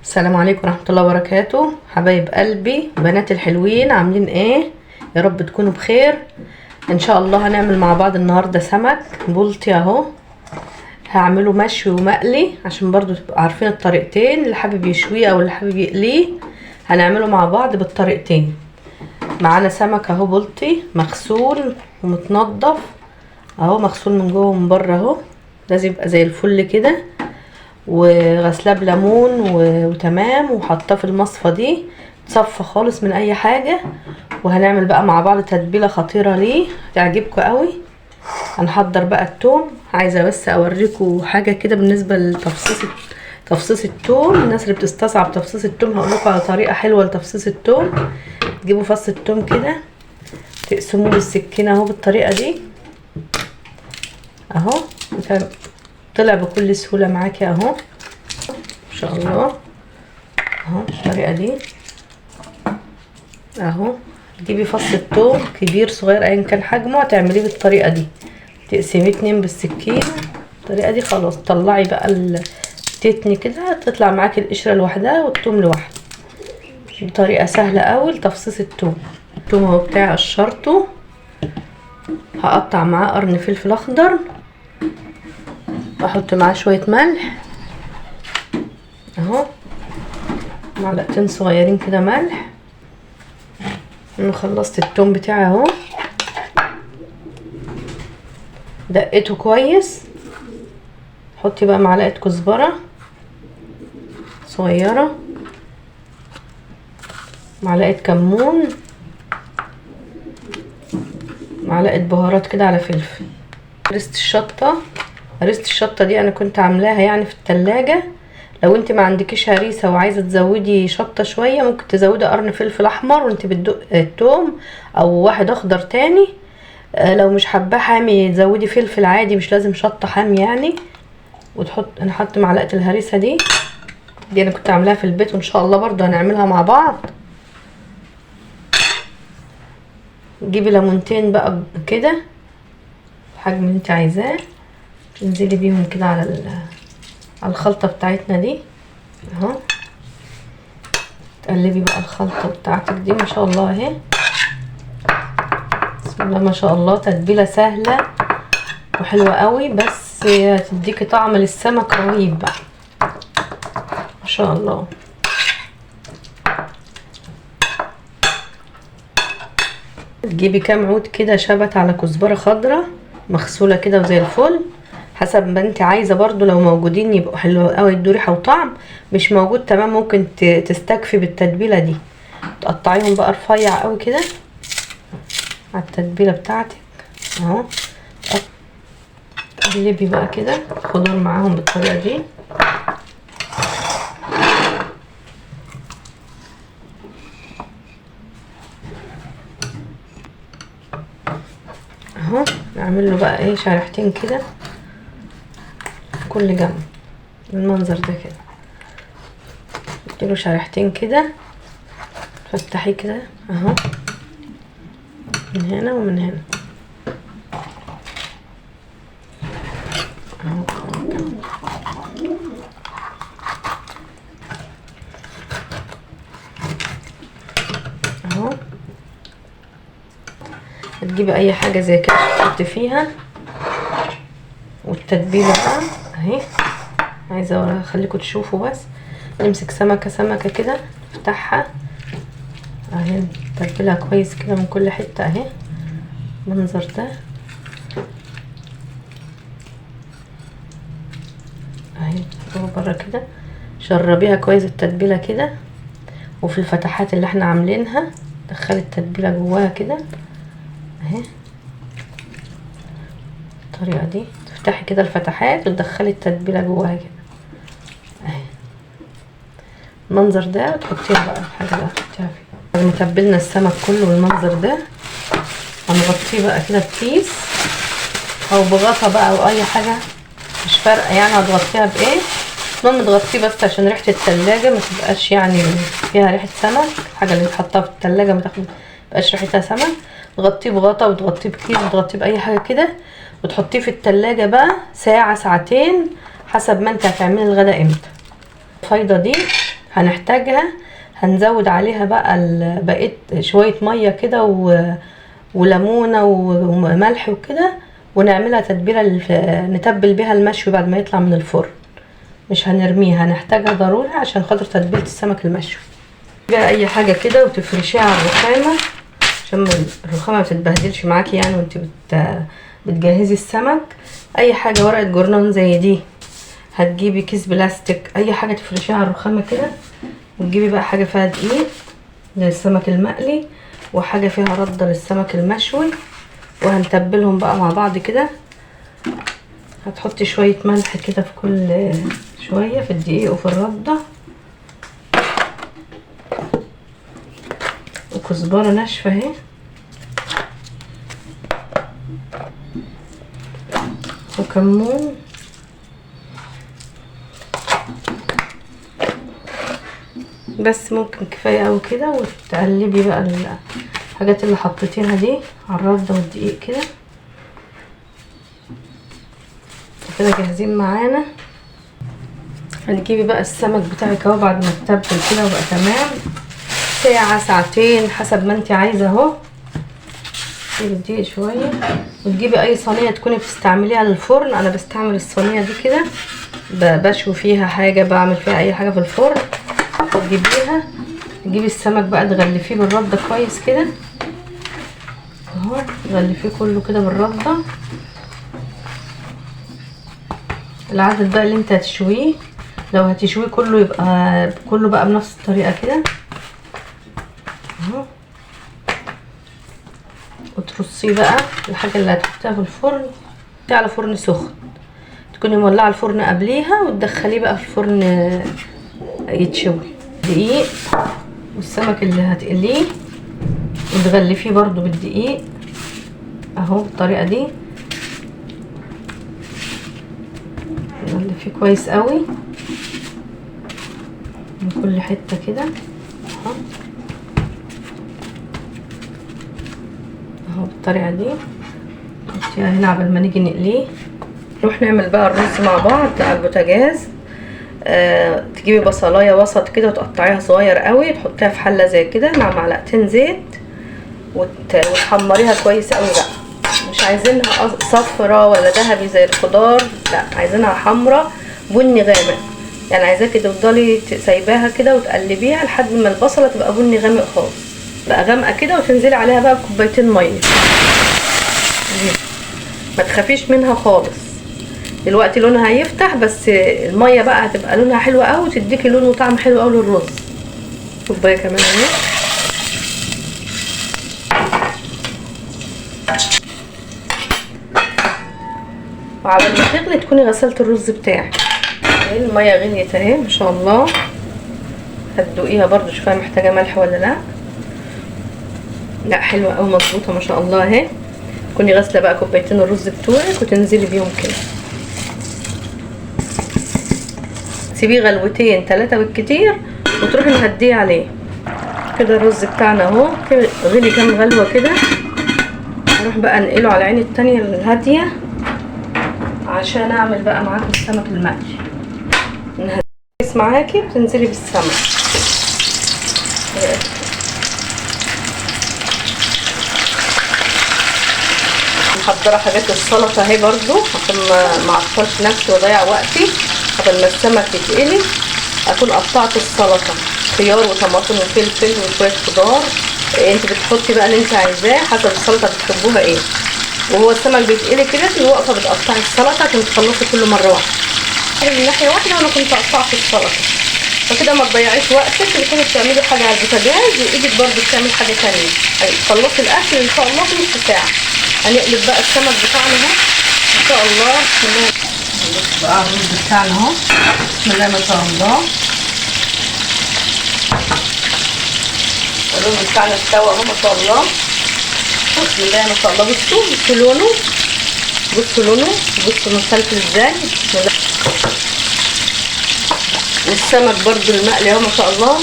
السلام عليكم ورحمة الله وبركاته. حبايب قلبي بنات الحلوين، عاملين ايه؟ يا رب تكونوا بخير. ان شاء الله هنعمل مع بعض النهاردة سمك بلطي اهو، هعمله مشوي ومقلي عشان برضو تبقوا عارفين الطريقتين، اللي حابب يشويه او اللي حابب يقليه هنعمله مع بعض بالطريقتين. معانا سمك اهو بلطي مغسول ومتنضف اهو، مغسول من جوه ومن بره اهو، لازم يبقى زي الفل كده، وغسلاه بليمون وتمام، وحطاه في المصفى دي تصفى خالص من اي حاجة. وهنعمل بقى مع بعض تتبيله خطيرة ليه هتعجبكم قوي. هنحضر بقى التوم. عايزه بس اوريكم حاجة كده بالنسبة لتفصيص تفصيص التوم. الناس اللي بتستصعب تفصيص التوم هقول لكم على طريقه حلوة لتفصيص التوم. تجيبوا فص التوم كده تقسموه بالسكينة اهو بالطريقة دي اهو، طلع بكل سهولة معاكي اهو ان شاء الله اهو بالطريقة دي اهو. تجيبي فص الثوم كبير صغير ايا كان حجمه، هتعمليه بالطريقة دي، تقسميه اتنين بالسكينة بالطريقة دي. خلاص طلعي بقى التتني كده، تطلع معاكي القشرة لوحدها والثوم لوحده. بطريقة سهلة قوي لتفصيص الثوم. الثوم اهو بتاعي قشرته، هقطع معاه قرن فلفل اخضر، واحط معاه شوية ملح اهو، معلقتين صغيرين كده ملح. انا خلصت التوم بتاعي اهو، دقيته كويس. حطي بقى معلقه كزبره صغيرة، معلقه كمون، معلقه بهارات كده على فلفل، هرسه الشطه. هريسه الشطه دي انا كنت عاملاها يعني في التلاجة. لو انت ما عندكيش هريسه وعايزه تزودي شطه شوية ممكن تزودي قرن فلفل احمر وانت بتدق التوم، او واحد اخضر تاني. لو مش حباه حامي تزودي فلفل عادي، مش لازم شطه حامي يعني. وتحط، انا حط معلقه الهريسه دي انا كنت عاملاها في البيت، وان شاء الله برضو هنعملها مع بعض. جيبي ليمونتين بقى كده الحجم اللي انت عايزاه، تنزلي بيهم كده على الخلطة بتاعتنا دي اهو. تقلبي بقى الخلطة بتاعتك دي ما شاء الله اهي، بسم الله ما شاء الله. تتبيله سهلة وحلوه قوي، بس هتديكي طعم للسمك رهيب بقى ما شاء الله. تجيبي كام عود كده شبت على كزبره خضراء مغسوله كده وزي الفل، حسب ما انت عايزه. برضو لو موجودين يبقوا حلو قوي، يدوا ريحه وطعم. مش موجود تمام، ممكن تستكفي بالتتبيله دي. تقطعيهم بقى رفيع قوي كده على التتبيله بتاعتك اهو. تقلبي بقى كده خضار معاهم بالطريقة دي. اهو نعمل له بقى ايه شريحتين كده كل جنب المنظر ده كده، اديله شريحتين كده، تفتحيه كده اهو من هنا ومن هنا اهو. اهو هتجيبي اي حاجة زي كده تحطي فيها. والتتبيله بقى اهي، عايزه اخليكم تشوفوا بس. نمسك سمكة سمكة كده نفتحها اهي، نتبلها كويس كده من كل حتة اهي المنظر ده اهي بره كده. شربيها كويس التتبيله كده، وفي الفتحات اللي احنا عاملينها دخلي التتبيله جواها كده اهي الطريقة دي. تفتحي كده الفتحات وتدخلي التتبيله جواها كده اهي المنظر ده، وتحطيها بقى الحاجة اللي هتحطيها فيها. بعد ما تبلنا السمك كله بالمنظر ده هنغطيه بقى كده بكيس او بغطا بقى او اي حاجة مش فارقه يعني هتغطيها بايه، المهم تغطيه بس عشان ريحه التلاجة ما تبقاش يعني فيها ريحه سمك. الحاجة اللي تحطها في التلاجة ما تبقاش ريحتها سمك. تغطيه بغطا وتغطيه بكيس وتغطيه باي حاجة كده، وتحطيه في التلاجة بقى ساعة ساعتين حسب ما انت هتعملي الغدا امتى. الفايضة دي هنحتاجها، هنزود عليها بقى بقيت شوية مية كده وليمونه وملح وكده، ونعملها تتبيله نتبل بيها المشوي بعد ما يطلع من الفرن. مش هنرميها، هنحتاجها ضروري عشان خاطر تتبيله السمك المشوي. بقى اي حاجة كده وتفرشيها على الرخامه عشان الرخامه ما تتبهدلش معاكي يعني وانت بتجهزي السمك. اي حاجة، ورقة جورنان زي دي، هتجيبي كيس بلاستيك، اي حاجة تفرشيها على الرخامه كده. وتجيبي بقى حاجة فيها دقيق للسمك المقلي، وحاجه فيها رده للسمك المشوي، وهنتبلهم بقى مع بعض كده. هتحطي شوية ملح كده في كل شوية، في الدقيق وفي الردة، وكزبره ناشفة اهي، وكمون، بس ممكن كفاية قوي كده. وتقلبي بقى الحاجات اللي حطيتيها دي على الردة والدقيق كده. كده جاهزين معانا. هتجيبي بقى السمك بتاعك اهو بعد ما اتبل كده وبقى تمام، ساعة ساعتين حسب ما انت عايزه اهو. الدقيق شوية، وتجيبي اي صينية تكوني بتستعمليها للفرن. انا بستعمل الصينية دي كده، بشوي فيها حاجة، بعمل فيها اي حاجة في الفرن. تجيبيها، تجيبي السمك بقى تغلفيه بالردة كويس كده اهو، تغلفيه كله كده بالردة. العدد بقى اللي انت هتشويه، لو هتشويه كله يبقى كله بقى بنفس الطريقة كده اهو. وترصيه بقى الحاجة اللي هتحطيها في الفرن على فرن سخن، تكوني مولعه الفرن قبليها، وتدخليه بقى في الفرن يتشوي. دقيق، والسمك اللي هتقليه وتغلفيه برضو بالدقيق اهو بالطريقة دي، تغلفيه كويس قوي من كل حتة كده اهو اهو بالطريقة دي. نحطيها هنا قبل ما نيجي نقليه. نروح نعمل بقى الرز مع بعض على البوتاجاز. تجيبي بصلايه وسط كده وتقطعيها صغير قوي، تحطيها في حله زي كده مع معلقتين زيت، وتحمريها كويس قوي بقى. مش عايزينها صفرة ولا ذهبي زي الخضار، لا عايزينها حمرة بني غامق. يعني عايزاكي تفضلي سايباها كده وتقلبيها لحد ما البصله تبقى بني غامق خالص، بقى غامقه كده، وتنزلي عليها بقى بكوبايتين مية. ما تخافيش منها خالص، دلوقتي لونها هيفتح، بس المية بقى هتبقى لونها حلو قوي وتديكي لون وطعم حلو قوي للرز. كوباية كمان اهي. وعلى ما تغلي تكوني غسلت الرز بتاعك. المية غليت اهي ما شاء الله، هتدوقيها برضو شوفيها محتاجه ملح ولا لا. لا حلوة قوي مظبوطة ما شاء الله اهي. تكوني غاسله بقى كوبايتين الرز بتوعك وتنزلي بيهم كده، تسيبيه غلوتين ثلاثة بالكتير وتروحي مهديه عليه كده. الرز بتاعنا اهو غلي كام غلوه كده، هروح بقى انقله على عين التانية الهادية عشان اعمل بقى معاكم السمك المقلي. نهديه معاكي بتنزلي بالسمك. محضرة حاجات السلطة اهي برضو عشان ما اعطلش نفسي واضيع وقتي. قبل ما السمك يتقلي اكون قطعت السلطة، خيار وطماطم وفلفل وشوية خضار. انت بتحطي بقى اللي انت عايزاه حسب السلطة بتحبوها ايه. وهو السمك بيتقلي كده في واقفة بتقطعي السلطة عشان تخلصي كله مرة واحدة. من ناحية واحدة وانا كنت قطعت السلطة، فكده ما تضيعيش وقتك، بتكوني بتعملي حاجة على البوتاجاز وايدك برضو بتعمل حاجة ثانية. تخلصي الاكل ان شاء الله في نص ساعة. هنقلب بقى السمك بتاعنا اهو ان شاء الله. بسم الله. بص بقى الرز بتاعنا اهو بسم الله ما شاء الله. الرز بتاعنا استوى اهو ما شاء الله، بسم الله ما شاء الله. بصوا بصوا لونه، بصوا لونه، بصوا مختلف ازاي، بسم الله. والسمك برضو المقلي اهو ما شاء الله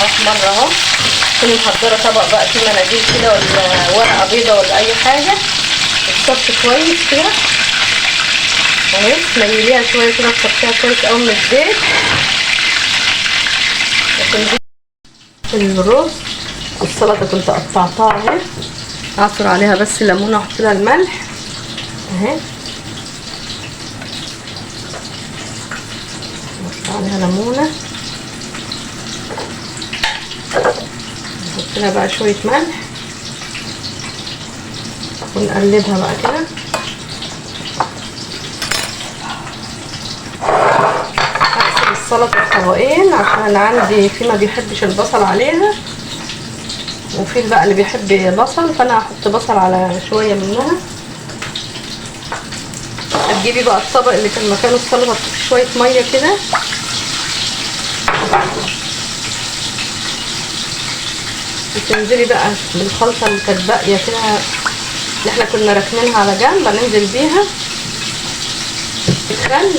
احمر اهو. تكوني محضرة طبق بقى فيه مناديل كده ولا ورقة بيضة ولا اي حاجة، الصف كويس كده. اهي، تميليها شوية كده، تصفيها كويس قوي من الزيت. وتنزلي الرز والسلطة كنت قطعتها اهي، اعصر عليها بس ليمونه واحط لها الملح اهي، نحط عليها ليمونه، نحط لها بقى شوية ملح ونقلبها بقى كده. هقسم السلطة في طبقين عشان عندي في ما بيحبش البصل عليها، وفي بقى اللي بيحب بصل، فانا هحط بصل على شوية منها. هتجيبي بقى الطبق اللي كان مكانه السلطة شوية مية كده، وتنزلي بقى بالخلطه اللي كانت باقية كده اللي احنا كنا راكنينها على جنب، هننزل بيها الخل،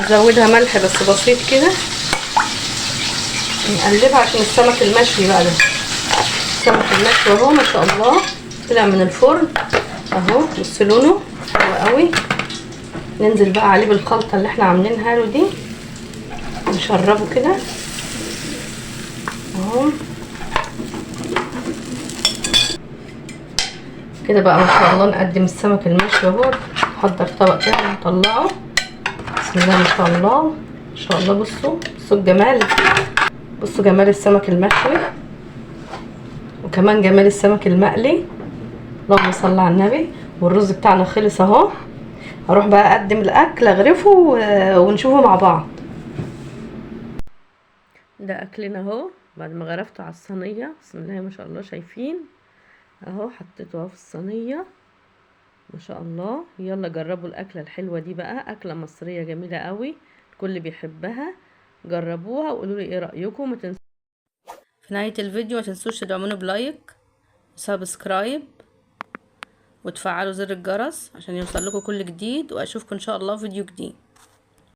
نزودها ملح بس بسيط كده، نقلبها عشان السمك المشوي بقى ده. السمك المشوي اهو ما شاء الله طلع من الفرن اهو، بص لونه حلو قوي. ننزل بقى عليه بالخلطه اللي احنا عاملينها له دي، نشربه كده اهو كده بقى ما شاء الله. نقدم السمك المشوي اهو، نحضر طبق كده ونطلعه. بسم الله ما شاء الله ما شاء الله. بصوا بصوا الجمال، بصوا جمال السمك المشوي، وكمان جمال السمك المقلي. اللهم صل على النبي. والرز بتاعنا خلص اهو. هروح بقى اقدم الاكل، اغرفه ونشوفه مع بعض. ده اكلنا اهو بعد ما غرفته على الصينية. بسم الله ما شاء الله، شايفين اهو، حطيته اهو في الصينية ما شاء الله. يلا جربوا الاكلة الحلوة دي بقى، اكله مصرية جميلة قوي الكل بيحبها. جربوها وقولوا لي ايه رايكم. ما تنسوا في نهاية الفيديو ما تنسوش تدعمونا ب like و subscribe وتفعلوا زر الجرس عشان يوصل لكم كل جديد، واشوفكم ان شاء الله فيديو جديد.